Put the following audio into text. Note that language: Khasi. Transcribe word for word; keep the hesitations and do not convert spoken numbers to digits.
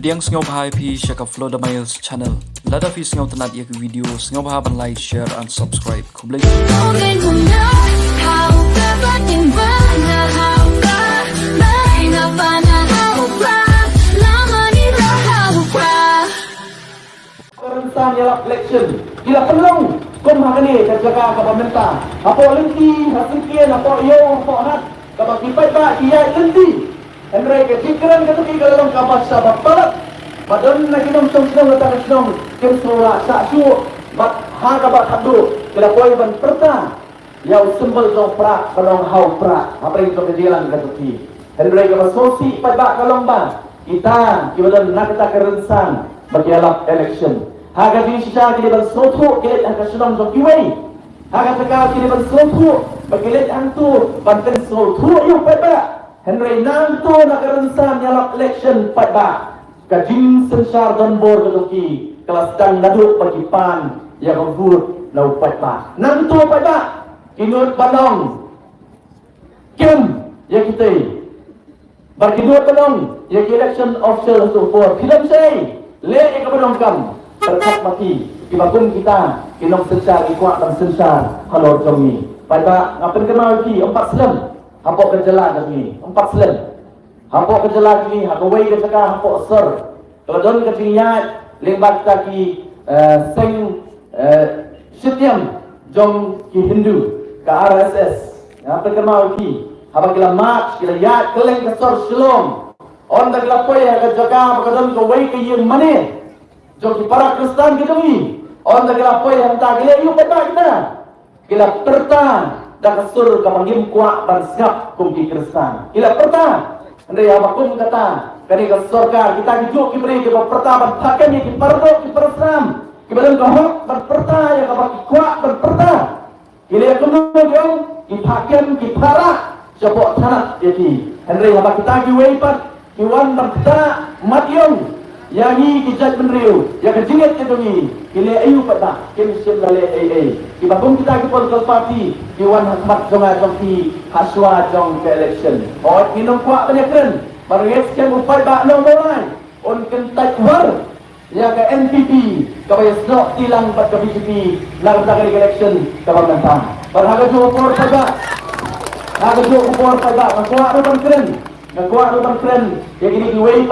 Pdiang sngewbha ïa phi sha ka Flow the Miles channel. Lada phi sngewtynnat ïa ka video, sngewbha ban like, share and subscribe. Khublei. Rynsan ïalap election ki la pynlong kum ha kane ka jaka kaba mynta. Hapoh lynti, ha syngkien, hapoh ïew, hapoh hat, kaba ki paidbah ki ïaid lynti. Hynrei ka jingkren kata ki ka la long kaba shaba palat. Ba don na ki nongshong shnong kata ka shnong kim sngewlah shah shuh. Bad ha kaba khatduh ki la poi ban pyrta ïa u symbol jong Prah, ba long ha u Prah hapdeng jong ka jingïalang ka jong ki. Hynrei kaba sngewsih paidbah ka long ba kita kiba don na kata ka rynsan ba ki ïalap election, ha ka jingshisha ki dei ban sngewthuh ki leit ha ka shnong jong kiwei. Ha kata ka ki dei ban sngewthuh ba ki leit hangto ban pynsngewthuh ïa u paidbah. Hynrei nangto na ka rynsan ïalap election paidbah, ka jingsynshar donbor ka jong ki ka la sdang naduh ba ki pan ïa ka vote na u paidbah. Nangto paidbah, ki nud ban ong kim ïa kitei. Bad ki nud ban ong ïa ki election official ha kajuh ka por, phi dang shai, leh ïa kaba donkam. Pyrkhat ma ki, kiba kum kita ki nongsynshar ki kwah ban synshar halor jong ngi. Paidbah, nga pynkynmaw ïa phi, ym pat slem hapoh ka jylla ka jong ngi, ym pat slem. Hapoh ka jylla ka jong ngi, ha kawei ka jaka hapoh sor, ka la don ka jingïaid lyngba kita ki, eh, seng, eh, shitïeng jong ki Hindu, ka R S S. Nga pynkynmaw ïa phi, haba ki la march, ki la ïaid kylleng ka sor Shillong. Ynda ki la poi ha ka jaka ba ka don kawei ka ïing mane jong ki para Khristan ki jong ngi, ynda ki la poi hangta, ki leh aïu paidbah kita? Ki la pyrta da ka sur kaba ngim kwah ban sngap kum ki Khristan. Ki la pyrta. Hynrei haba kum kata, kane ka sorkar, kita kijuh ki briew kiba pyrta ban phah kem ïa ki paradoh ki parasram kiba don ka hok ban pyrta ïa kaba ki kwah ban pyrta, ki leh kumno? Ki ong, ki phah kem, ki phah rah shapoh thanat ïa ki. Hynrei haba kita kiwei pat ki wan ban ktah mat ïong ïa ngi ki jaitbynriew, ïa ka jingngeit ka jong ngi, ki leh aïu paidbah? Kim shym la leh ei ei. Kiba kum kita ki political party ki wan ha khmat jong nga jong phi ha shuwa jong ka election. Hooid, ngin ym kwah ban ïakren, bad ngeit skhem u paidbah Nongmawlai un kyntait war ïa ka N P P kaba ïasnoh tilang bad ka B J P na ka bynta kane ka election kaba mynta. Bad ha kajuh ka por paidbah, ha kajuh ka por paidbah, nga kwah ruh ban kren, nga kwah ruh ban kren ïa kine kiwei